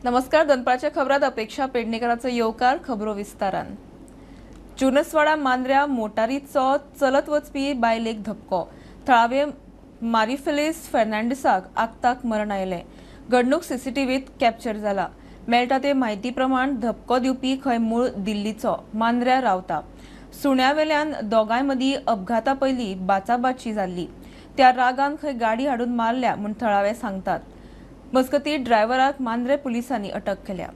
नमस्कार, दनपारच्या खबरात अपेक्षा पेडणेकराचो येवकार. खबरो विस्तारान. जुनसवाडा मांद्र्या मोटारीचो चलत वचपी बायलेक धपको. थळावे मारिफेलिस फेर्नांडीसाक आक्ताक मरण आयलें. घडणूक सीसीटीव्हीत कॅप्चर जाला. मेळटा ते म्हायती प्रमाण धपको दिवपी खंय मूळ दिल्लीचो, मांद्र्या रावता. सुण्यावेल्यान दोगांय मदीं अपघाता पयलीं बाचाबाची जाल्ली. त्या रागान खंय गाडी हाडून मारल्या म्हूण थळावे सांगतात. मजगती ड्रायव्हराक मांद्रे पुलिसांनी अटक केल्या.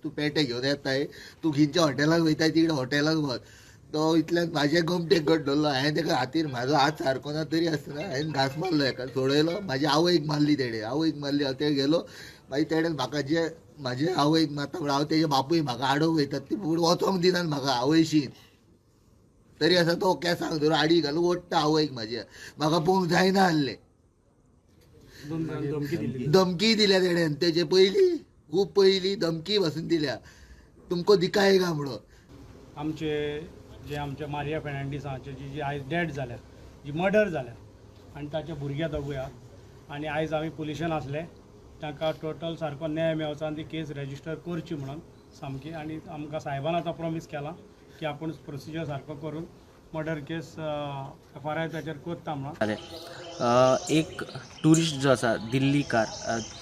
तूं पेटे घेवन येताय, तूं खंयच्या हॉटेलाक वयताय तिकडे हॉटेलाक वच. तो इतल्यान म्हाजे गोमटेक गट धरलो. हांवें तेका हातीर, म्हाजो हात सारको ना तरी आसतना हांवें घांस मारलो हेका, सोडयलो. म्हाज्या आवयक मारली तेणे, आवयक मारली. हांव ते गेलो, मागीर तेणें म्हाका जे म्हाजे आवयक मारता म्हणून हांव तेजे बापूय म्हाका आडोवंक वयतात, ती फुडें वचोंक दिनात म्हाका आवयशीन. तरी आसा तो केंसांक धरून आडी घालून ओडटा आवयक म्हाज्या. म्हाका पळोवंक जायना आहलें. धमकी दिल्या तेणें तेजे पयलीं, खूब पयलीं धमकी पासून दिल्या, तुमको दिकायगा म्हणून. आमचे जे आमच्या मारिया फेर्नांडीस हांचे जी जी आयज डेड जाल्या, जी मर्डर जाल्या आनी ताच्या भुरग्या दोगूय आनी आयज आमी पुलिशेन आसले तांकां टोटल सारको न्याय मेळचो आनी ती केस रेजिस्टर करची म्हणून सामकी. आनी आमकां साहेबान आतां प्रॉमीस केलां की आपूण प्रोसिजर सारको करून मर्डर केस एफआरआय ताचेर करता म्हणून. एक ट्युरिस्ट जो आसा दिल्लीकार,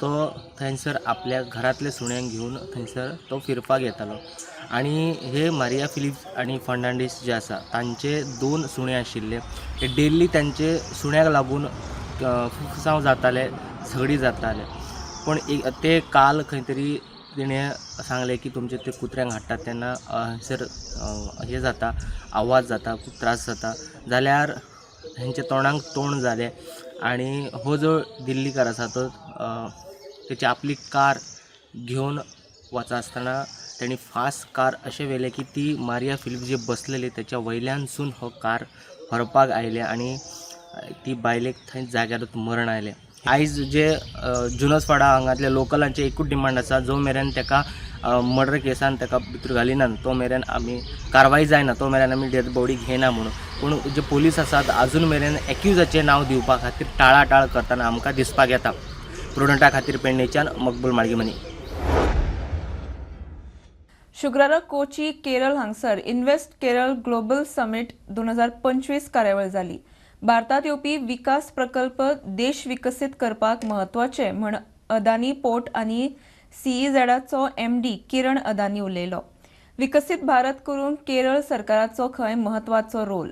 तो थंयसर आपल्या घरांतल्या सुण्यांक घेवन थंयसर तो फिरपाक येतालो आनी हे मारिया फिलिप्स आनी फर्नांडीस जे आसा तांचे दोन सुणे आशिल्ले. हे डेली तांचे सुण्याक लागून फुफसांव जाताले, झगडी जाताले. पूण एक ते काल खंय तरी तिणें सांगलें की तुमचे ते कुत्र्यांक हाडटात तेन्ना हंयसर हें जाता, आवाज जाता, खूब त्रास जाता. जाल्यार हेंच्या तोंडाक तोंड जालें आनी हो जो दिल्लीकार आसा तो तेची आपली कार घेवन वता आसतना तेणी फास्ट कार अशें व्हेलें की ती मारिया फिलीप जी बसलेली तेच्या वयल्यानसून हो कार व्हरपाक आयलें आनी ती बायलेक थंय जाग्यारूच मरण आयलें. आयज जे जुनसवाडा हांगातले लोकलांचे एकूच डिमांड आसा, जो मेरेन तेका मर्डर केसान तेका भितर घालिना तो मेरेन आमी कारवाय जायना, तो मेरेन आमी डेड बॉडी घेयना म्हणून. पूण जे पोलीस आसात अजून मेरेन एक्युजाचें नांव दिवपा खातीर टाळाटाळ करतना आमकां दिसपाक येता. प्रुडंटा खातीर पेडणेच्यान मकबूल माळगीमनी. शुक्रारा कोची केरळ हांगसर इन्व्हेस्ट केरळ ग्लोबल समिट 2025 कार्यावळ जाली. भारतात येवपी विकास प्रकल्प देश विकसीत करपाक म्हत्वाचे म्हण अदानी पोर्ट आनी सीईझेडाचो एमडी किरण अदानी उलयलो. विकसीत भारत करूंक केरळ सरकाराचो खंय म्हत्वाचो रोल.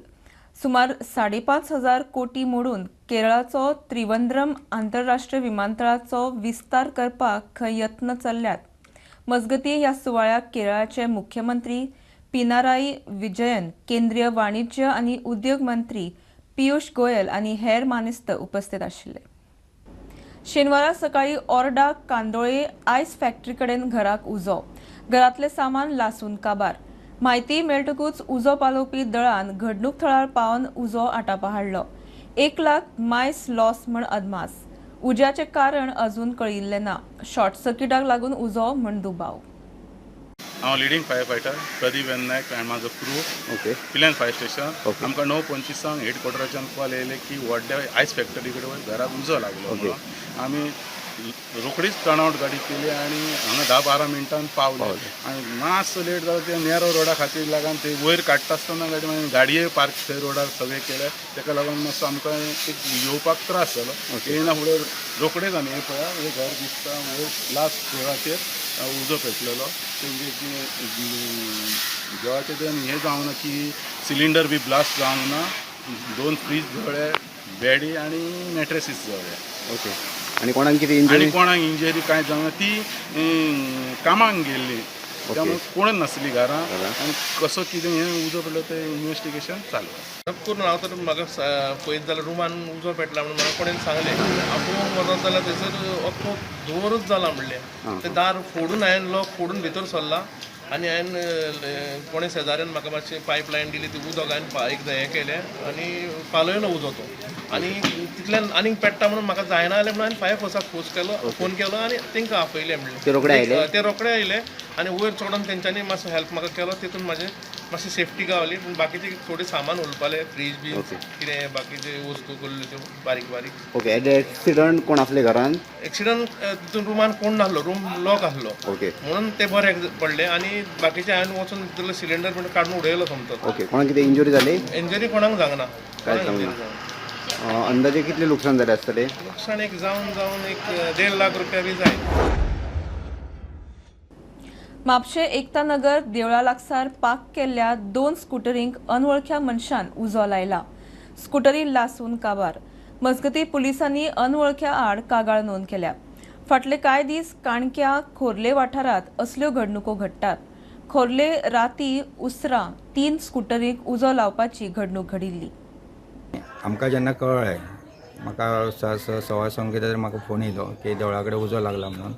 सुमार 5,500 कोटी मोडून केरळाचो त्रिवंद्रम आंतरराष्ट्रीय विमानतळाचो विस्तार करपाक खंय यत्न चल्ल्यात. मजगती ह्या सुवाळ्याक केरळाचे मुख्यमंत्री पिनाराई विजयन, केंद्रीय वाणिज्य आनी उद्योग मंत्री पियुष गोयल आनी हेर मानेस्त उपस्थित आशिल्ले. शेनवारा सकाळी ओर्डा कांदोळे आयस फॅक्टरी कडेन घराक उजो. घरांतलें सामान लासून काबार. म्हायती मेळटकूच उजो पालोवपी दळान घडणूक थळार पावन उजो आटापा हाडलो. 1 लाख मायस लॉस म्हण अदमास. उज्याचें कारण अजून कळिल्लें ना. शॉर्ट सर्किटाक लागून उजो म्हण दुबाव. हांव leading fire fighter Pradeep N Naik आनी म्हाजो crew, Pilerne fire station. आमकां 9:25 हेड क्वॉर्टराच्यान कॉल येयले की व्हडल्या आयस फॅक्टरी कडेन घराक उजो लागलो म्हणून. आमी रोखडीच टर्नआउट गाडी केली आनी हांगा 10-12 मिनटान पावले. आनी मातसो लेट जालो ते नेरो रोडा खातीर लागून. ते वयर काडटा आसतना गाडी, मागीर गाडये पार्क थंय रोडार सगळें केले, तेका लागून मातसो आमकां एक येवपाक त्रास जालो. येयना फुडें रोखडेच आमी, हें पळया, हें घर दिसता, वयर लास्ट फ्लोराचेर उजो पेटलेलो. तेंचे देवाचें तें हें जावंक ना की सिलिंडर बी ब्लास्ट जावंक ना. दोन फ्रीज जळ्ळे, बेडी आनी मॅट्रेसीस जळ्ळे. ओके, आणि कोणाक कितें आनी इंजरी? कोणाक इंजरी कांय जावंक ना. ती कामाक गेल्ली, त्यामुळे कोण नासली घरां. आनी कसो कितें हें उजो पडलो तें इन्वेस्टिगेशन चालू आसा. करून हांव तर म्हाका पळयत जाल्यार रुमान उजो पेटला म्हणून म्हाका कोणें सांगलें. हांव पळोवंक वचत जाल्यार थंयसर अख्खो धुंवरूच जाला म्हणलें. तें दार फोडून हांवें लॉक फोडून भितर सरला आनी हांवें कोणें शेजाऱ्यान म्हाका मातशी पायप लायन दिली, ती उदक हांवें एकदां हें केलें आनी पालयलो उजो तो. आनी तितल्यान आनीक पेट्टा म्हणून म्हाका जायना जालें म्हणून हांवें फायर फोर्साक फोन केलो आनी तांकां आपयलें म्हणलें. ते रोखडे आयले? ते रोखडे आयले आनी वयर चडोन तेंच्यांनी मातसो हेल्प म्हाका केलो. तितून म्हाजें मातशी सेफ्टी गावली, पूण बाकीचे थोडे सामान उरपाले, फ्रीज बी कितें बाकीचे वस्तू करल्यो त्यो बारीक बारीक. ओके, एट एक्सिडंट कोण आसले घरान? एक्सिडंट तितून रुमान कोण नासलो, रूम लॉक आसलो. ओके. म्हणून ते बरे पडले आनी बाकीचे हांवें वचून तितलो सिलिंडर बीन काडून उडयलो सोमतो. ओके, कोणाक कितें इंजुरी जाली? इंजरी कोणाक जावंक ना. कांयच कोणाक जावंक injury ना. जावंक ना. अंदाजे कितलें लुकसाण जालें आसतलें? लुकसाण एक जावन जावन एक 1.5 लाख रुपया बी जाय. म्हापशें एकता नगर देवळा लागसार पार्क केल्ल्या 2 स्कुटरींक अनवळख्या मनशान उजो लायला. स्कुटरी लासून काबार. मजगतीं पुलिसांनी अनवळख्या आड कागाळ नोंद केल्या. फाटले कांय दीस काणक्या खोर्ले वाठारांत असल्यो घडणुको घडटात. खोर्ले राती उसरां 3 स्कुटरींक उजो लावपाची घडणूक घडिल्ली. आमकां जेन्ना कळ्ळें, म्हाका 6:15 कितें तरी म्हाका फोन येयलो की देवळा कडेन उजो लागला म्हणून,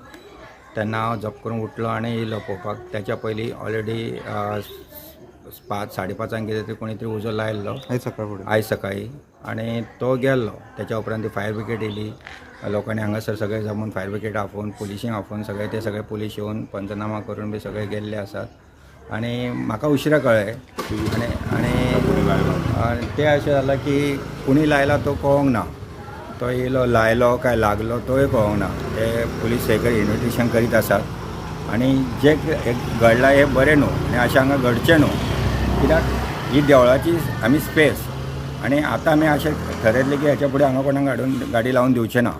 तेन्ना हांव जप करून उठलो आनी येयलो पळोवपाक. त्याच्या पयलीं ऑलरेडी 5 5:30 कितें तरी कोणी तरी उजो लायल्लो आयज सकाळी आनी तो गेल्लो. त्याच्या उपरांत ती फायर ब्रिगेड येयली, लोकांनी हांगासर सगळे जमून फायर ब्रिगेड आपोवन पुलिशींक आपोवन सगळे ते सगळे पुलीस येवन पंचनामा करून बी सगळे गेल्ले आसात. आनी म्हाका उशिरा कळ्ळें आनी आनी तें अशें जालां की कोणी लायला तो कळोंक ना, तो येयलो लायलो काय लागलो तोय कळोंक ना. ते पुलीस सगळे इन्वेस्टिगेशन करीत आसात आनी जें घडलां हें बरें न्हू आनी अशें हांगा घडचें न्हू, कित्याक ही देवळाची आमी स्पेस आनी आतां आमी अशें थरयतलें की हेच्या फुडें हांगा कोणाक हाडून गाडी लावन दिवचें ना.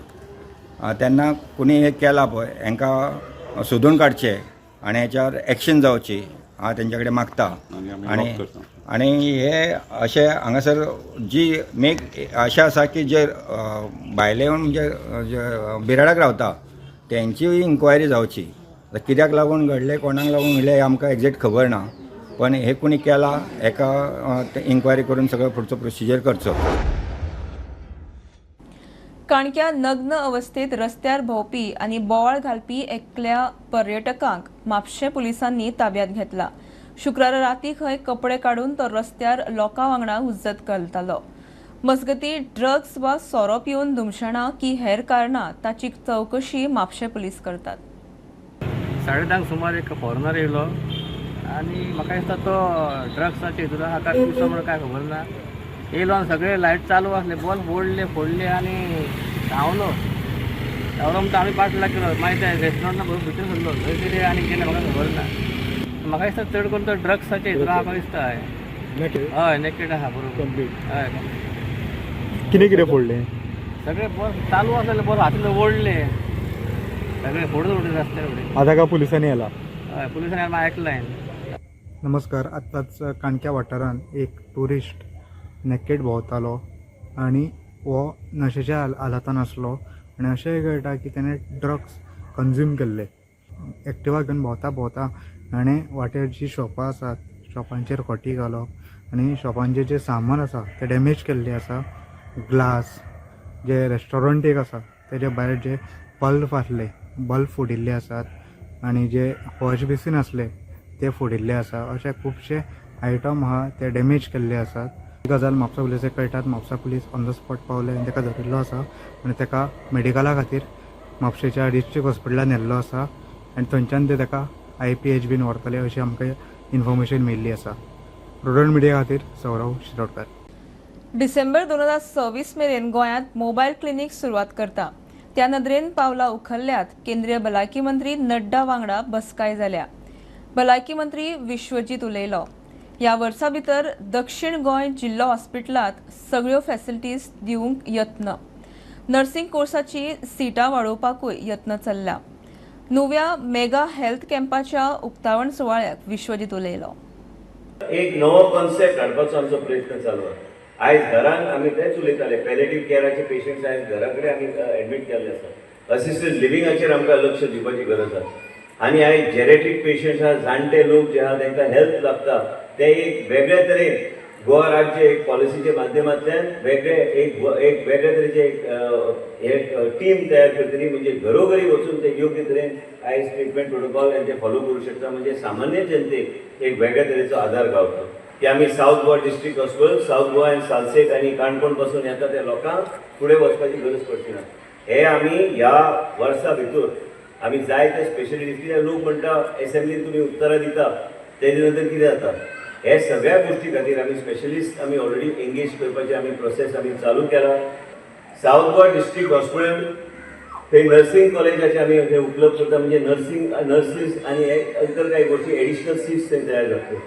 तेन्ना कोणी हें केलां पळय हेंकां सोदून काडचें आनी हेच्यार एक्शन जावची हांव तेंच्या कडेन मागता. आनी आनी हे अशें हांगासर जी मेक अशें आसा की जे भायले म्हणजे जे बिराडाक रावता तेंची इन्क्वायरी जावची, कित्याक लागून घडलें कोणाक लागून घडलें हें आमकां एग्जॅक्ट खबर ना, पण हे कोणी केलां हेका इन्क्वायरी करून सगळो फुडचो प्रोसिजर करचो. काणक्या नग्न अवस्थेत रस्त्यार भोंवपी आनी बोवाळ घालपी एकल्या पर्यटकांक म्हापशें पुलिसांनी ताब्यात घेतला. शुक्रारा राती खंय कपडे काडून तो रस्त्यार लोकां वांगडा हुज्जत घालतालो. मजगतीं ड्रग्स वा सोरो पिवन धुमशणां की हेर कारणां ताची चवकशी म्हापशें पुलीस करतात. 10:30 सुमार एक फॉरेनर येयलो आनी म्हाका दिसता तो ड्रग्साचे हितून आहा काय पिसो म्हणून काय खबर ना. येयलो आनी सगळे लायट चालू आसले, बल्ब ओडले फोडले आनी धांवलो धांवलो म्हणटा आमी पाट लागलो. मागीर ते रेस्टॉरंटा भितर सरलो, थंय कितें आनी केलें म्हाका खबर ना. म्हाका दिसता चड करून तो ड्रग्साचे हितून आहा दिसता. हय, नेकेड आहा बरोबर. हय, कितें कितें फोडलें? सगळे बल्ब चालू आसलेले, बल्ब हातीन ओडले सगळे, फोडून उडयले रस्त्यार उडयले. आतां काय पुलिसांनी येला? हय, पुलिसांनी आयकलां हांवें. नमस्कार. आत्ताच काणक्या वाठारांत एक ट्युरिस्ट नेकेड भोंवतालो आनी हो नशेच्या हालातान आसलो आनी अशेंय कळटा की तेणें ड्रग्स कंज्यूम केल्ले. एक्टिवा घेवन भोंवता भोंवता ताणें वाटेर जीं शॉपां आसात शॉपांचेर खोटी घालप आनी शॉपांचें जें सामान आसा तें डॅमेज केल्लें आसा. ग्लास जे रेस्टॉरंट एक आसा तेजे भायर जे बल्ब आसले बल्ब फोडिल्ले आसात आनी जे वॉश बेसीन आसले ते फोडिल्ले आसा. अशे खुबशे आयटम आहा ते डॅमेज केल्ले आसात. ही गजाल Mapusa पुलिसाक कळटात Mapusa police on the spot पावले आनी ताका धरिल्लो आसा आनी ताका मेडिकला खातीर म्हापशेच्या डिस्ट्रिक्ट हॉस्पिटलान व्हेल्लो आसा आनी थंयच्यान ते ताका IPH बीन व्हरतले अशी आमकां इन्फॉर्मेशन मेळिल्ली आसा. प्रुडंट मिडिया खातीर सौरव शिरोडकर. डिसेंबर 2026 मेरेन गोंयांत मोबायल क्लिनीक सुरवात करता. त्या नदरेन पावलां उखल्ल्यात. केंद्रीय भलायकी मंत्री नड्डा वांगडा बसकाय जाल्या. भलायकी मंत्री विश्वजीत उलयलो. ह्या वर्सा भितर दक्षिण गोंय जिल्लो हॉस्पिटलांत सगळ्यो फॅसिलिटीज दिवंक यत्न. नर्सिंग कोर्साची सिटां वाडोवपाकूय यत्न चल्ला. नव्या मेगा हेल्थ कॅम्पाच्या उक्तावण सुवाळ्याक विश्वजीत उलयलो. एक नवो कॉन्सेप्ट हाडपाचो आमचो प्रयत्न चालू आसा. आयज घरान आमी तेच उलयताले, पॅलेटीव केअराचे पेशंट्स आयज घरा कडेन आमी एडमीट केल्ले आसा. असिस्टेड लिव्हिंगाचेर आमकां लक्ष दिवपाची गरज आसा. आनी आयज जेरेट्रीक पेशंट्स आहा, जाणटे लोक जे आहा तांकां हेल्प लागता, ते एक वेगळे तरेन गोवा राज्य एक पॉलिसीच्या माध्यमांतल्यान वेगळे एक वेगळे तरेचे एक टीम तयार करतली, म्हणजे घरोघरी वचून ते योग्य तरेन आयज ट्रिटमेंट प्रोटोकॉल ते फॉलो करूं शकता. म्हणजे सामान्य जनतेक एक वेगळे तरेचो आदार गावता की आमी South Goa district hospital, South Goa आनी सालसेट आनी काणकोण पासून येता त्या लोकांक फुडें वचपाची गरज पडची ना. हे आमी ह्या वर्सा भितर आमी जायते स्पेशलिटीज, कित्याक लोक म्हणटा एसेंब्लीन तुमी उत्तरां दिता तेजे नंतर कितें जाता, हे सगळ्या गोष्टी खातीर आमी स्पेशलिस्ट आमी ऑलरेडी एंगेज करपाची आमी प्रोसेस आमी चालू केला. सावथ गोवा डिस्ट्रिक्ट हॉस्पिटल थंय नर्सिंग कॉलेजाचे आमी थंय उपलब्ध करता, म्हणजे नर्सिंग नर्सीस आनी इतर काही गोष्टी एडिशनल सीट्स थंय तयार जातल्यो.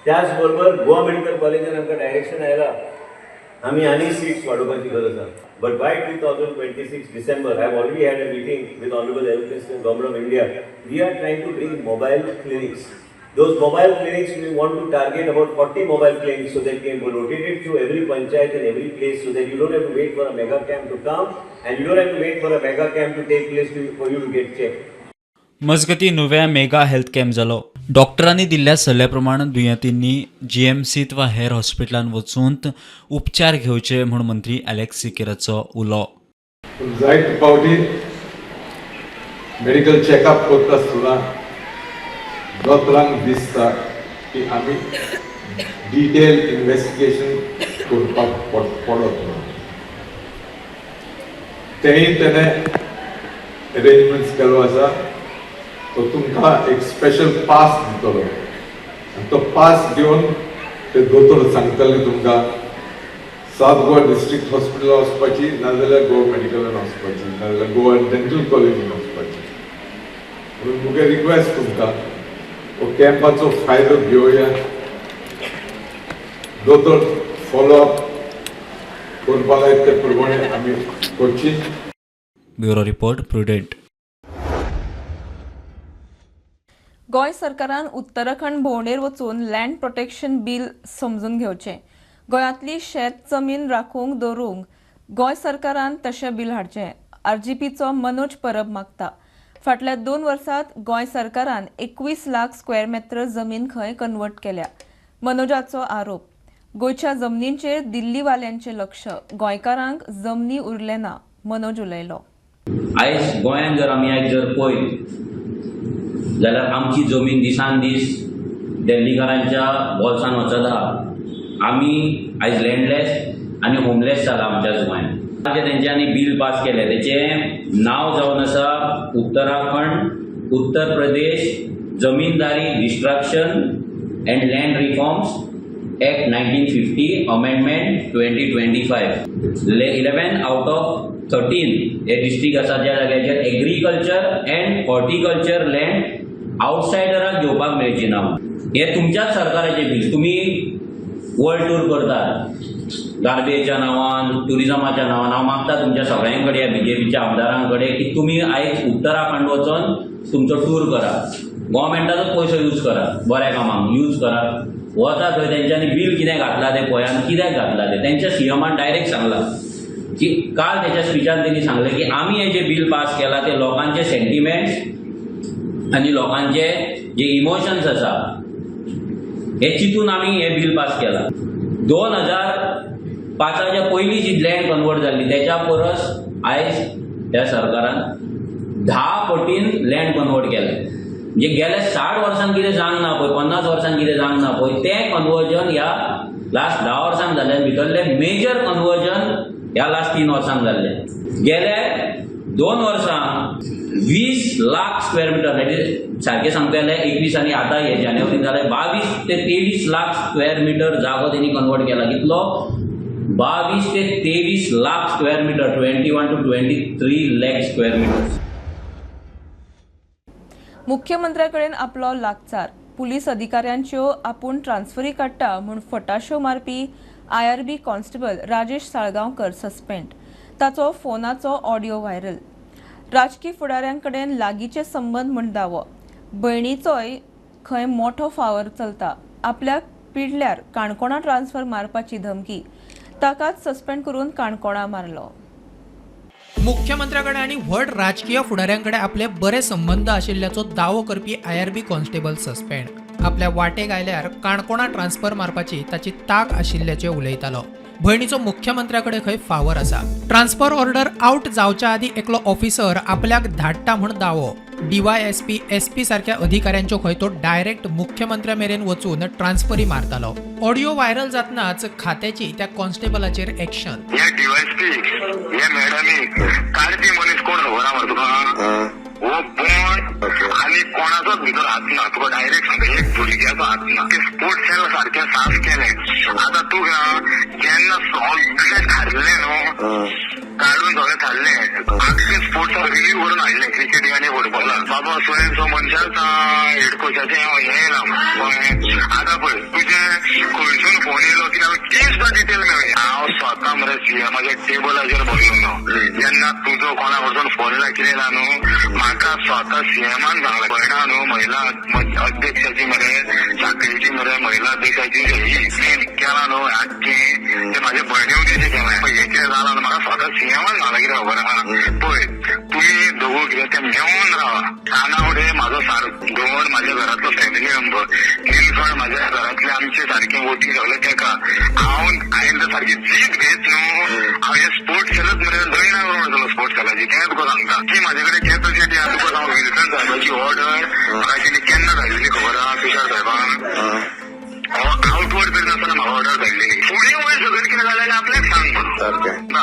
त्याच बरोबर गोवा मेडिकल कॉलेजान आमकां डायरेक्शन आयला आमी आनी सीट्स वाडोवपाची गरज आसा. But by 2026 December I have already had a meeting with honourable health minister government of India. We are trying to bring mobile clinics. Those mobile clinics, we want to target about 40 mobile clinics so that can be rotated through every panchayat and every place, so that you don't have to wait for a mega camp to come and you don't have to wait for a mega camp to take place for you to get checked. मजगतीं नुव्या mega health camp जालो. डॉक्टरांनी दिल्ल्या सल्ल्या प्रमाण दुयेंतींनी जीएमसीत वा हेर हॉस्पिटलांत वचून उपचार घेवचे म्हूण मंत्री एलेक्स सिकेराचो उलो. जायते फावटी मेडिकल चॅकअप करता आसतना दोतोरांक दिसता की आमी डिटेल इन्वेस्टिगेशन करपाक पडत म्हणून. तेंय तेणें अरेंजमेंट्स केल्लो आसा. तो तुमकां एक स्पेशल पास दितलो आनी तो पास घेवन ते दोतोर सांगतले तुमकां सावथ गोवा डिस्ट्रिक्ट हॉस्पिटलान वचपाची, नाजाल्यार गोवा मेडिकलान वचपाची, नाजाल्यार गोवा डेंटल कॉलेजीन वचपाची. म्हणून मुगे रिक्वेस्ट तुमकां, हो कॅम्पाचो फायदो घेवया. दोतोर फॉलो अप करपाक लायत ते प्रमाणे आमी करची. Bureau report, Prudent. Goa सरकारान उत्तराखंड भोंवडेर वचून लँड प्रोटेक्शन बील समजून घेवचें. गोंयांतली शेत जमीन राखूंक दवरूंक गोंय सरकारान तशें बील हाडचें, आरजीपीचो मनोज परब मागता. फाटल्या 2 वर्सांत गोंय सरकारान 21 लाख स्क्वेअर मेत्र जमीन खंय कन्वर्ट केल्या, मनोजाचो आरोप. गोंयच्या जमनींचेर दिल्लीवाल्यांचें लक्ष, गोंयकारांक जमनी उरले ना, मनोज उलयलो. आयज गोंयांत जर आमी आयज जर पळयत जाल्यार आमची जमीन दिसान दीस दिल्लीकारांच्या बोल्सान वचत आहा. आमी आयज लँडलेस आनी होमलेस जाला आमच्याच गोंयांत. तेंच्यांनी बील पास केलें तेचें नांव जावन आसा Uttarakhand Uttar Pradesh Zamindari destruction and land reforms act 1950 amendment 2025. 11 out of 13 hey district आसा ज्या जाग्याचेर एग्रीकल्चर अँड हॉर्टिकल्चर लँड आउटसायडराक घेवपाक मेळची ना. हे तुमच्याच सरकाराचें बील. तुमी वर्ल्ड टूर करतात गार्बेजच्या नांवान, ट्युरिजमाच्या नांवान. हांव मागता तुमच्या सगळ्यां कडेन, बीजेपीच्या आमदारां कडेन की तुमी आयज उत्तराखंड वचोन तुमचो टूर करा, गोवोरमेंटाचो पयसो यूज करा, बऱ्या कामाक यूज करा. वता थंय तेंच्यांनी बील कितें घातलां तें पळया आनी कित्याक घातलां तें. तेंच्या सीएमान डायरेक्ट सांगलां की काल तेच्या स्पिचान तेणी सांगलें की आमी हें जें बील पास केलां तें लोकांचे सेंटिमेंट्स आनी लोकांचे जे इमोशन्स आसा हे चिंतून आमी हें बील पास केलां. 2005च्या पयलीं जी लँड कन्वर्ट जाल्ली तेच्या परस आयज ह्या सरकारान 10 पटीन लँड कन्वर्ट केलें. म्हणजे गेल्या 60 वर्सांत कितें जावंक ना पळय, 50 वर्सांत कितें जावंक ना पळय, तें कन्वर्जन ह्या लास्ट 10 वर्सांत जालें. भितरलें मेजर कन्वर्जन ह्या लास्ट 3 वर्सांत जाल्लें. गेल्या 2 वर्सां 20 लाख स्क्वेअर मिटर, that सारकें सांगता जाल्यार 21 आनी आतां हे जानेवारीन जाल्यार 22 ते 23 लाख स्क्वेअर मिटर जागो तेणी कन्वर्ट केला. कितलो? 22 ते 23 lakh square metre, 21 to 23 lakh square metre. मुख्यमंत्र्याकडेन आपलो लागचार, पुलीस अधिकाऱ्यांच्यो आपूण ट्रान्सफरी काडटा म्हूण फटाश्यो मारपी IRB constable Rajesh Salgaonkar suspend. ताचो फोनाचो ऑडियो व्हायरल. राजकी फुडाऱ्यांकडेन लागींचे संबंद म्हूण दावो. भयणीचोय खंय मोठो फावर चलता. आपल्याक पिडल्यार काणकोणा ट्रान्सफर मारपाची धमकी. ताकाच सस्पेंड करून काणकोणा मारलो. मुख्यमंत्र्याकडे आनी व्हड राजकीय फुडाऱ्यांकडे आपले बरे संबंद आशिल्ल्याचो दावो करपी IRB constable suspend. आपल्या वाटेक आयल्यार काणकोणा ट्रान्सफर मारपाची ताची ताक आशिल्ल्याचें उलयतालो. भयणीचो मुख्यमंत्र्याकडे खंय फावर आसा. ट्रान्सफर ऑर्डर आउट जावच्या आदीं एकलो ऑफिसर आपल्याक धाडटा म्हूण दावो. DYSP SP सारक्या अधिकाऱ्यांच्यो खंय तो डायरेक्ट मुख्यमंत्र्या मेरेन वचून ट्रान्सफरी मारतालो. ऑडियो व्हायरल जातनाच खात्याची त्या कॉन्स्टेबलाचेर एक्शन. हे डीवायएसपी हे मॅडमी काडपी मनीस कोण खबर आहा तुका? हो बोंड आनी कोणाचो भुरग्याचोच भितर हात ना, तुका डायरेक्ट सांगता, एक भुरग्याचो हात ना. ते स्पोर्ट्स सेल सारकें साफ केलें. आतां तूं जेन्ना सगळें थारलें न्हू, काडून सगळें थारलें, आख्खें स्पोर्ट्स रिव्यू करून हाडलें क्रिकेटी आनी फुटबॉलाक. बाबा सो सो मनशाच हेड कोचाचें हें येयलां. कळ्ळें? आतां पळय तुजें खंयसून फोन येयलो कित्याक ती सुद्दां डिटेल मेळ्ळी. हांव स्वता मरे सीएमाच्या टेबलाचेर बसलो जेन्ना तुजो कोणा कडसून फोन येयला कितें येयला न्हू, म्हाका स्वता सीएमान सांगलें, पळयना न्हू महिला अध्यक्षाची मरे साखळीची मरे महिला अध्यक्षाची ही मेन केला न्हू आख्खें ते म्हाजे भयणी उद्देशी केलें. हें कितें जालां न्हू, म्हाका स्वता सीएमान सांगलें कितें खबर आहा. पळय तुमी दोगूय कितें तें मेवून रावा. कानावडे म्हाजो सारको धवण म्हाज्या घरांतलो फॅमिली मेंबर, निलफळ म्हाज्या घरांतले आमचे सारके वोटी सगळे तेका. हांव हांवें जर सारकी जीत घेत न्हू, हांव हे स्पोर्ट्स सेलच मरे दयणा करून वयतलो स्पोर्ट्स सेलाची, तें तुका सांगता. ती म्हाजे कडेन कॅपॅसिटी आहा. तुका सांगू, विल्सन साहेबाची ऑर्डर म्हाका तेणी केन्ना धाडलेली खबर आहा तुषार साहेबान? आउटवर्ड करिनासतना म्हाका ऑर्डर धाडलेली. फुडें वयर सगळें कितें जालें जाल्यार आपल्याक सांग म्हणून.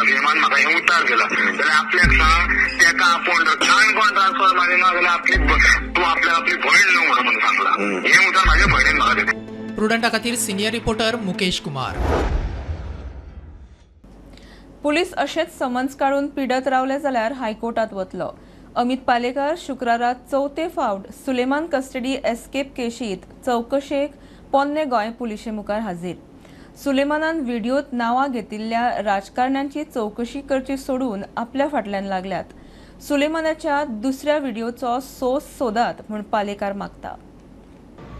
सीएमान म्हाका हें उतार दिला जाल्यार आपल्याक सांग, तेका आपोवन काणकोण ट्रान्सफर मारिना जाल्यार आपली तूं आपल्याक आपली भयण न्हू म्हणून सांगला. हें उतार म्हाज्या भयणीन म्हाका दिलें. प्रुडंटा खातीर senior reporter Mukesh Kumar. Police अशेंच समन्स काडून पिडत रावले जाल्यार हायकोर्टात वतलो. अमित पालेकार शुक्रारा चवथे फावट सुलेमान कस्टडी एस्केप केशीत चवकशेक पोन्ने गोंय पुलिशे मुखार हाजीर. सुलेमानान व्हिडियोत नांवां घेतिल्ल्या राजकारण्यांची चवकशी करची सोडून आपल्या फाटल्यान लागल्यात. सुलेमानाच्या दुसऱ्या व्हिडियोचो सोस सोदात म्हूण पालेकार मागता.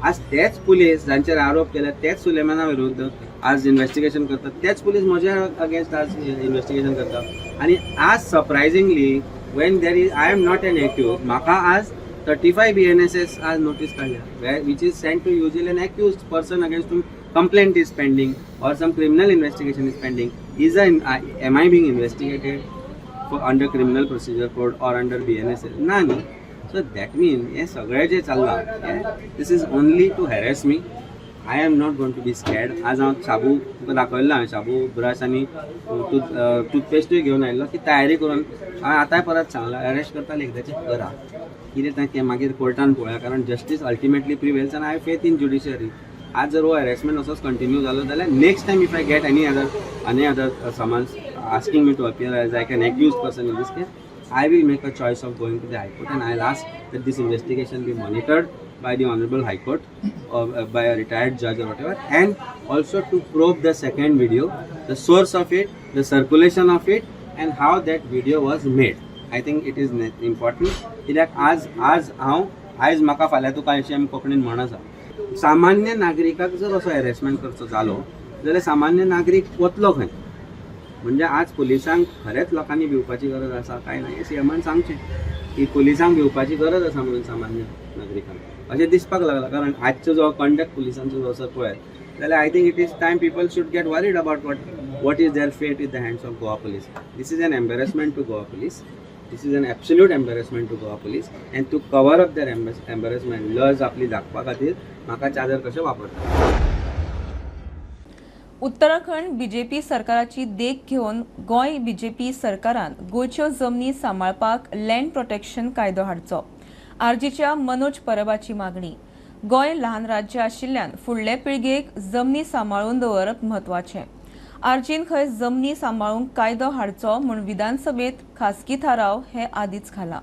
आज तेच पुलीस जांचेर आरोप केला तेच सुलेमाना विरुद्ध आज इन्वेस्टिगेशन करतात, तेच पुलीस म्हज्या अगेन्स्ट आज इन्वेस्टिगेशन करतात. आनी आज surprisingly when there is I am not an accused, म्हाका आज 35 BNSS आज नोटीस काडल्या, which is sent to usually an accused person against whom complaint is pending or some criminal investigation is pending. Is am I being investigated for under criminal procedure code or under BNSS? ना न्ही. So that मीन हें सगळें जें चल्लां this is only to harass me. I am not going to be scared. आज हांव शाबू तुका दाखयल्लो, हांवें शाबू ब्रश आनी टूथपेस्टूय घेवन आयिल्लो की तयारी करून. हांवें आतांय परत सांगलां, अरेस्ट करताले एकदाचें करा, कितें तें मागीर कोर्टान पळोवया, कारण justice ultimately prevails and I have faith in judiciary. आज जर हो हॅरेसमेंट असोच कंटिन्यू जालो जाल्यार next time if I get any other summons asking me to appear as like an accused person in this case, I will make a choice of going to the High Court and I'll ask that this investigation be monitored by the Honorable High Court or by a retired judge or whatever, and also to probe the second video, the source of it, the circulation of it, and how that video was made. I think it is important. कित्याक आज आज हांव आयज म्हाका फाल्यां तुका अशें आमी कोंकणीन म्हण आसा. सामान्य नागरिकाक जर असो हॅरेसमेंट करचो जालो जाल्यार सामान्य नागरीक वतलो खंय? म्हणजे आज पुलिसांक खरेंच लोकांनी भिवपाची गरज आसा काय ना हें सीएमान सांगचें की पुलिसांक भिवपाची गरज आसा म्हणून सामान्य नागरिकांक अशें दिसपाक लागलां. कारण आजचो जो कंडक्ट पुलिसांचो जो आसा पळयत जाल्यार I think it is time people should get worried about what is their fate in the hands of Goa Police. This is an embarrassment to Goa Police. This is an absolute embarrassment to Goa Police, and to cover up their embarrassment, लज आपली दाखोवपा खातीर म्हाका चादर कशें वापरता. Uttarakhand BJP सरकाराची देख घेवन गोंय बीजेपी सरकारान गोंयच्यो जमनी सांबाळपाक लँड प्रोटेक्शन कायदो हाडचो, आरजीच्या मनोज परबाची मागणी. गोंय ल्हान राज्य आशिल्ल्यान फुडले पिळगेक जमनी सांबाळून दवरप म्हत्वाचें. आरजीन खंय जमनी सांबाळूंक कायदो हाडचो म्हूण विधानसभेत खासगी थाराव हे आदींच घाला.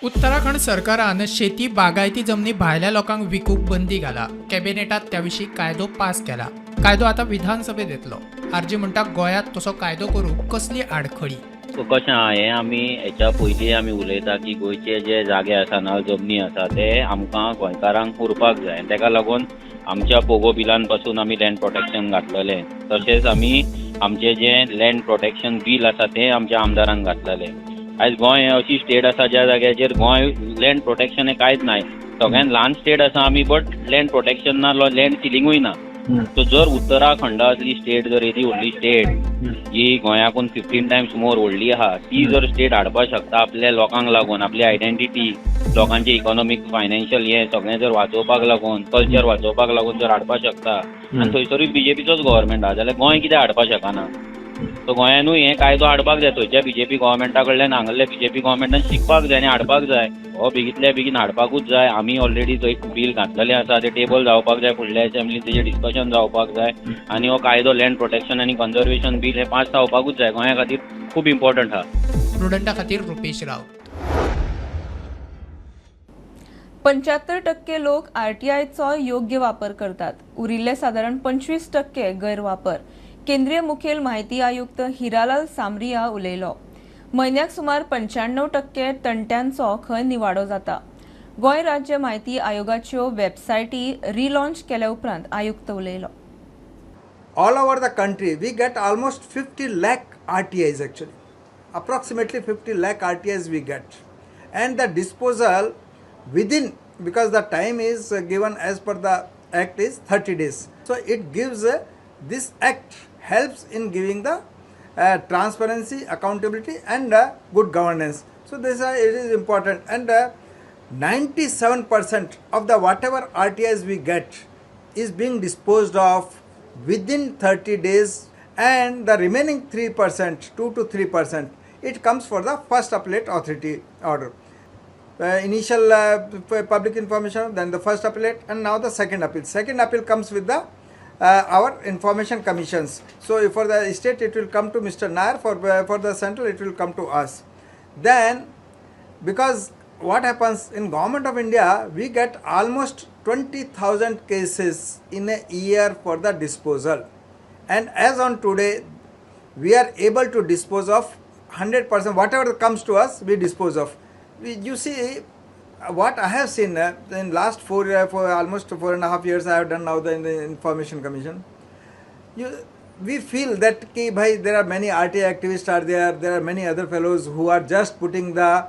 उत्तराखंड सरकारान शेती बागायती जमनी भायल्या लोकांक विकूंक बंदी घाला. कॅबिनेटात त्या विशीं कायदो पास केला. कायदो आतां विधानसभेत येतलो. आरजी म्हणटा गोंयांत तसो कायदो करूंक कसली आडखळी? कशें आहा हें आमी हेच्या पयलीं आमी उलयता की गोंयचे जे जागे आसा ना जमनी आसा ते आमकां गोंयकारांक उरपाक जाय आनी तेका लागून आमच्या पोगो बिलान पासून आमी लँड प्रोटेक्शन घातलेलें. तशेंच आमी आमचें जें लँड प्रोटेक्शन बील आसा तें आमच्या आमदारान घातलेलें. आयज गोंय हें अशी स्टेट आसा ज्या जाग्याचेर गोंय लँड प्रोटेक्शन हें कांयच ना. सगळ्यान ल्हान स्टेट आसा आमी, बट लँड प्रोटेक्शन ना, लँड सिलिंगूय ना. सो जर उत्तराखंडा असली स्टेट जर येदी व्हडली स्टेट जी गोंयाकून 15 टायम्स मोर व्हडली आहा, ती जर स्टेट हाडपाक शकता आपल्या लोकांक लागून, आपली आयडेंटिटी, लोकांचे इकॉनॉमीक फायनान्शियल हें सगळें जर वाचोवपाक लागून, कल्चर वाचोवपाक लागून जर हाडपाक शकता आनी थंयसरूय बीजेपीचोच गव्हर्मेंट आहा, जाल्यार गोंय कित्याक हाडपाक शकना? सो गोंयानूय हे कायदो हाडपाक जाय. थंयच्या बीजेपी गव्हर्मेंटा कडल्यान हांगल्ले बीजेपी गव्हर्मेंटान शिकपाक जाय आनी हाडपाक जाय. हो बेगींतल्या बेगीन हाडपाकूच जाय. आमी ऑलरेडी थंय बील घातलेलें आसा, तें टेबल जावपाक जाय, फुडल्या असेंब्लीन तेजेर डिस्कशन जावपाक जाय आनी हो कायदो लँड प्रोटेक्शन आनी कन्जर्वेशन बील हें पास जावपाकूच जाय. गोंया खातीर खूब इम्पॉर्टंट आहा. प्रुडंटा खातीर रुपेश राऊत. 75% लोक आरटीआयचो योग्य वापर करतात, उरिल्ले सादारण 25% गैरवापर. केंद्रीय मुखेल माहिती आयुक्त हिरालाल सामरिया उलयलो. म्हयन्याक सुमार 95% तंट्यांचो खंय निवाडो जाता. गोंय राज्य माहिती आयोगाच्यो वेबसायटी रिलॉन्च केल्या उपरांत आयुक्त उलयलो. All over the country we get almost 50 lakh RTIs actually. Approximately 50 lakh RTIs we get, and the disposal within, because the time is given as per the act is 30 days. So it gives this act helps in giving the transparency, accountability and good governance. So this it is important, and 97% of the whatever RTIs we get is being disposed of within 30 days, and the remaining 3%, 2 to 3%, it comes for the first appellate authority order. Initial public information, then the first appellate, and now the second appeal. Second appeal comes with the our information commissions. So if for the state it will come to Mr. Nair, for the central it will come to us. Then because what happens in Government of India, we get almost 20,000 cases in a year for the disposal, and as on today we are able to dispose of 100%. Whatever comes to us we dispose of. You see what I have seen in last 4 almost 4.5 years I have done now in the Information Commission. We feel that ki bhai, there are many RTI activists are there, there are many other fellows who are just putting the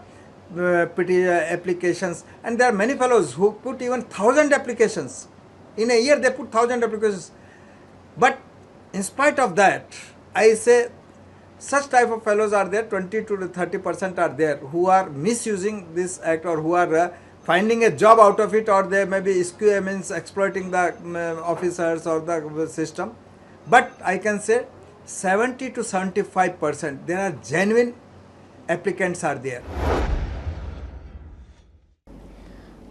applications, and there are many fellows who put even 1,000 applications. In a year they put 1,000 applications. But in spite of that, I say such type of fellows are there, 20 to 30% are there who are misusing this act, or who are finding a job out of it, or they may be skew, means exploiting the officers or the system. But I can say 70 to 75% there are genuine applicants are there.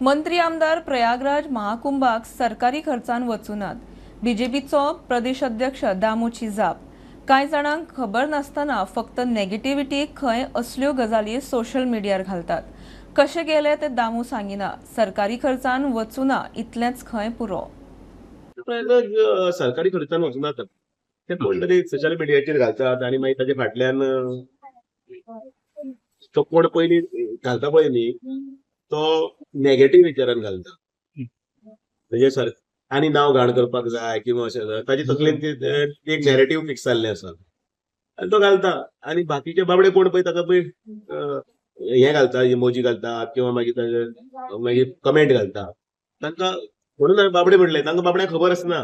मंत्री आमदार प्रयागराज महाकुंभाक सरकारी खर्चान वचूनात. बीजेपीचो प्रदेश अध्यक्ष दामूची जाप. कांय जाणांक खबर नासतना फक्त नेगेटिव्हिटी खंय असल्यो गजाली सोशल मिडियार घालतात. कशें गेले ते दामू सांगिना. सरकारी खर्चान वचूना इतलेंच खंय पुरो. सरकारी खर्चान वचूना ते कोण तरी सोशल मिडियाचेर घालतात आनी मागीर ताजे फाटल्यान तो कोण पयलीं घालता पळय न्ही तो नेगेटीव विचारान घालता. म्हणजे सर आनी नांव घाण करपाक जाय किंवा अशें ताजे तकलेन एक नॅरेटीव फिक्स जाल्लें आसा आनी तो घालता. आनी बाकीचे बाबडे कोण पळय ताका पळय हें घालता, इमोजी घालता किंवा मागीर ताजे मागीर कमेंट घालता तांकां. म्हणून हांवें बाबडे म्हणलें, तांकां बाबड्यांक खबर आसना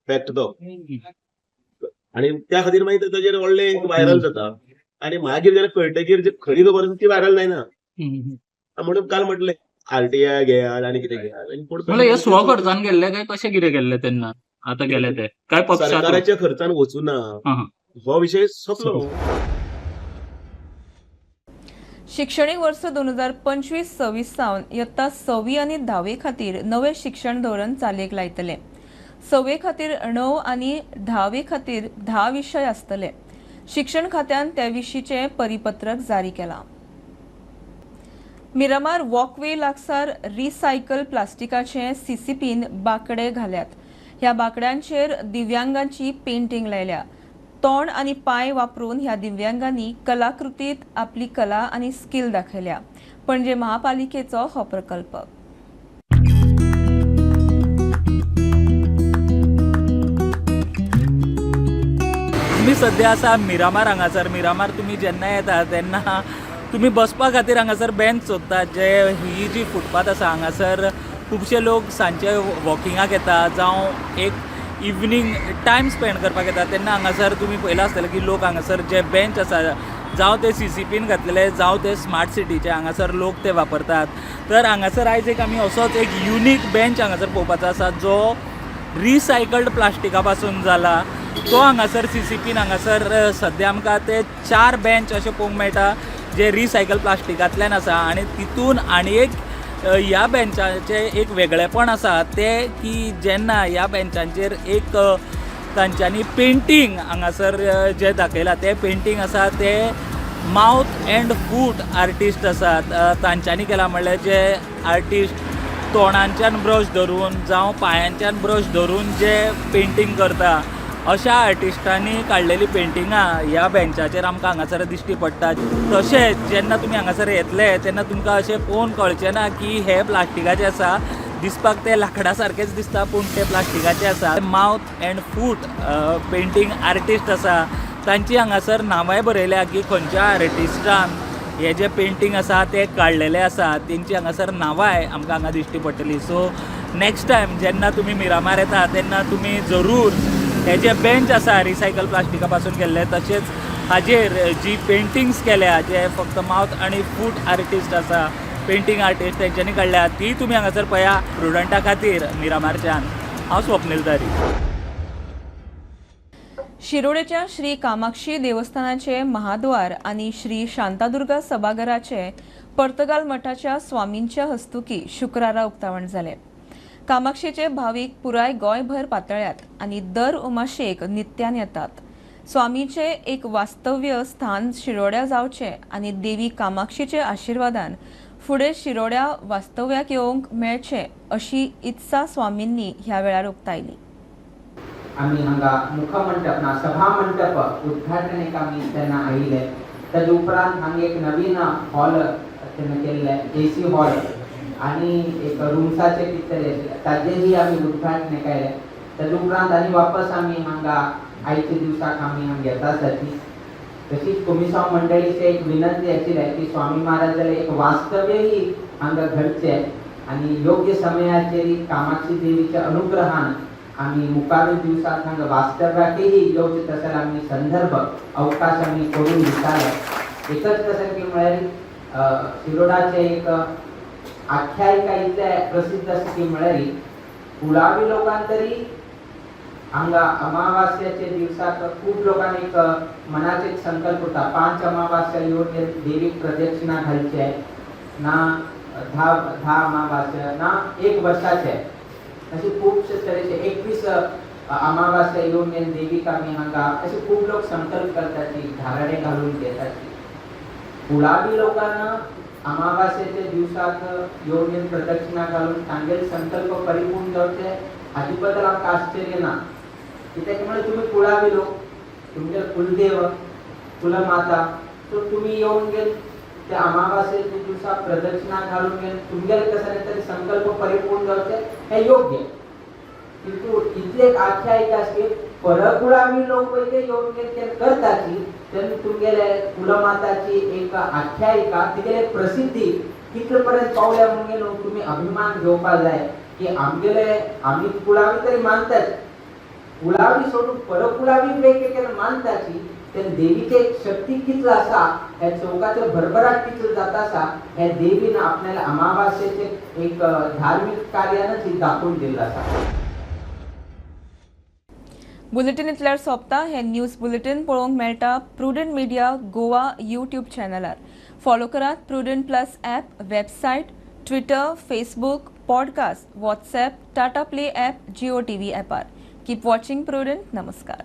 फॅक्ट तो, आनी त्या खातीर मागीर ताजेर व्हडलें व्हायरल जाता. आनी मागीर जेन्ना कळटकीर जी खरी खबर आसा ती व्हायरल जायना. म्हणून काल म्हटलें आरटीआय घेयात आनी कितें घेयात. हे स्व खर्चान गेल्ले काय कशें कितें गेल्ले तेन्ना आतां गेले ते काय सरकाराच्या खर्चान वचूना हो विशय सोंपलो. शिक्षणीक वर्स 2025-26 सावन यत्ता 6वी आनी 10वे खातीर नवें शिक्षण धोरण चालीक लायतले. 6वे खातीर 9 आनी 10वे खातीर 10 विशय आसतले. शिक्षण खात्यान त्या विशींचें परिपत्रक जारी केलां. मिरामार वॉकवे लागसार रिसायकल प्लास्टिकाचे सीसीपीन बाकडे घाल्यात. ह्या बाकड्यांचेर दिव्यांगांची पेंटिंग लायल्या. तोंड आनी पांय वापरून ह्या दिव्यांगांनी कलाकृतीत आपली कला आनी स्किल दाखयल्या. पणजे महापालिकेचो हो प्रकल्प. आमी सद्या आसा मिरामार हांगासर. मिरामार तुमी जेन्ना येता तेन्ना तुमी बसपा खातीर हांगासर बेंच सोदतात. जे ही जी फुटपाथ आसा हांगासर खुबशे लोक सांजचे वॉकिंगाक येता जावं एक इवनींग टायम स्पेंड करपाक येता. तेन्ना हांगासर तुमी पळयलां आसतलें की लोक हांगासर जे बेंच आसा जावं ते सीसीपीन घातलेले जावं ते स्मार्ट सिटीचे हांगासर लोक ते वापरतात. तर हांगासर आयज एक आमी असोच एक युनीक बेंच हांगासर पळोवपाचो आसा जो रिसायकल्ड प्लास्टिका पासून जाला. तो हांगासर सीसीपीन हांगासर सद्या आमकां ते 4 बेंच अशें पळोवंक मेळटा जे रिसायकल प्लास्टिकांतल्यान आसा आनी तितून आनी एक ह्या बेंचाचें एक वेगळेपण आसा तें की जेन्ना ह्या बेंचांचेर एक तांच्यांनी पेंटींग हांगासर जें दाखयलां तें पेंटींग आसा तें मावथ एंड फूट आर्टिस्ट आसात तांच्यांनी केलां. म्हणल्यार जे आर्टिस्ट तोंडांच्यान ब्रश धरून जावं पांयांच्यान ब्रश धरून जे पेंटींग करता अशा आर्टिस्टांनी काडलेली पेंटिंगां ह्या बेंचाचेर आमकां हांगासर दिश्टी पडटात. तशेंच जेन्ना तुमी हांगासर येतले तेन्ना तुमकां अशें पळोवन कळचें ना की हे प्लास्टिकाचें आसा, दिसपाक ते लांकडा सारकेच दिसता पूण ते प्लास्टिकाचे आसा. मावथ एंड फूट पेंटींग आर्टिस्ट आसा तांची हांगासर नांवांय बरयल्या की खंयच्या आर्टिस्टान हे जे पेंटींग आसा ते काडलेले आसा तेंची हांगासर नांवांय आमकां हांगा दिश्टी पडटली. सो नेक्स्ट टायम जेन्ना तुमी मिरामार येता तेन्ना तुमी जरूर हे जे बेंच आसा रिसायकल प्लास्टिका पासून केल्ले तशेंच हाजेर जी पेंटिंग्स केल्या जे फक्त मावथ आनी फूट आर्टिस्ट आसा पेंटींग आर्टिस्ट तेंच्यांनी काडल्या ती तुमी हांगासर पळया. प्रुडंटा खातीर मिरामारच्यान हांव स्वप्नील तारी. शिरोडेच्या श्री कामाक्षी देवस्थानाचे महाद्वार आनी श्री शांतादुर्गा सभाघराचे पर्तगाल मठाच्या स्वामींच्या हस्तुकी शुक्रारा उक्तावण जालें. कामाक्षीचे भावीक पुराय गोंयभर पातळ्यात आनी दर उमाशेक नित्यान येतात. स्वामीचे एक वास्तव्य स्थान शिरोड्या जावचे आनी देवी कामाक्षीचे आशिर्वादान फुडें शिरोड्या वास्तव्याक येवंक मेळचे अशी इत्सा स्वामींनी ह्या वेळार उक्तायली. आमी हांगा मुखमंटप ना सभा मंटप उद्घाटनेक आमी तेन्ना आयिल्ले. ताजे उपरांत हांगा एक नवीन हॉल तेन्ना केल्ले एसी हॉल आनी एक रुम्साचे कितें तरी आशिल्ले ताजेही आमी उद्घाटनेक आयले. ताजे उपरांत आनी वापस आमी हांगा आयच्या दिवसाक आमी हांगा येता आसाची. तशीच कोमिसांव मंडळीचे एक विनंती आशिल्ले की स्वामी महाराजाले एक वास्तव्यही हांगा घडचें आनी योग्य समयाचेर कामाक्षी देवीच्या अनुग्रहान आमी मुखारूय दिवसाक हांगा वास्तव्याकही येवचें तशें आमी संदर्भ अवकाश आमी करून दिताले. एकच कशें की म्हळ्यार शिरोडाचें एक आख्यायिका इतले प्रसिद्ध आसा की म्हळ्यार कुळावी लोकांक तरी हांगा अमावास्याचे दिवसाक खूब लोकांक एक मनाचे एक संकल्प उरता 5 अमावास्या येवन देवीक प्रदक्षिणा घालचे ना 10 अमावास्या ना एक वर्साचे असे खूबशे तरेचे 21 अमावास्या येवन देवीक आमी हांगा असे खूब लोक संकल्प करतात धाराणे घालून घेतात. कुळावी लोकांना अमावास्येच्या दिवसाक येवन प्रदक्षिणा घालून तांगेले संकल्प परिपूर्ण जावचे हाजे बद्दल आमकां आश्चर्य ना. कित्याक म्हळ्यार तुमी कुळावी लोक तुमगे कुलदेव कुलमाता सो तुमी येवन गेल त्या अमावास्येच्या दिवसा प्रदक्षिणा घालून गेल तुमगेले कशें तरी संकल्प परिपूर्ण जावचे हे योग्य. किंतु इतले एक आख्यायिका आसा की परकुळावी लोक पळय ते येवन गेल ते करताची तेन्ना तुमगेले कुलमाताची एक आख्यायिका तिगेले प्रसिद्धी कितले पर्यंत पावल्या म्हणून तुमी अभिमान घेवपा जाय की आमगेले आमी कुळावी तरी मानतात कुळावी सोडून परकुळावी वेगवेगळे मानताची तेन्ना देवीचे एक शक्ती कितलो आसा ह्या चौकाचे भरभराट कितलो जाता आसा ह्या देवीन आपल्याला अमावास्येचे एक धार्मीक कार्यानच दाखोवन दिल्लो आसा. बुलेटीन इतल्यार सोंपता. हे न्यूज बुलेटीन पळोवंक मेळटा प्रुडंट मिडिया गोवा यूट्यूब चॅनलार. फॉलो करात Prudent plus app, website, Twitter, Facebook, podcast, WhatsApp, Tata Play app, Jio TV ॲपार. Keep watching prudent. नमस्कार.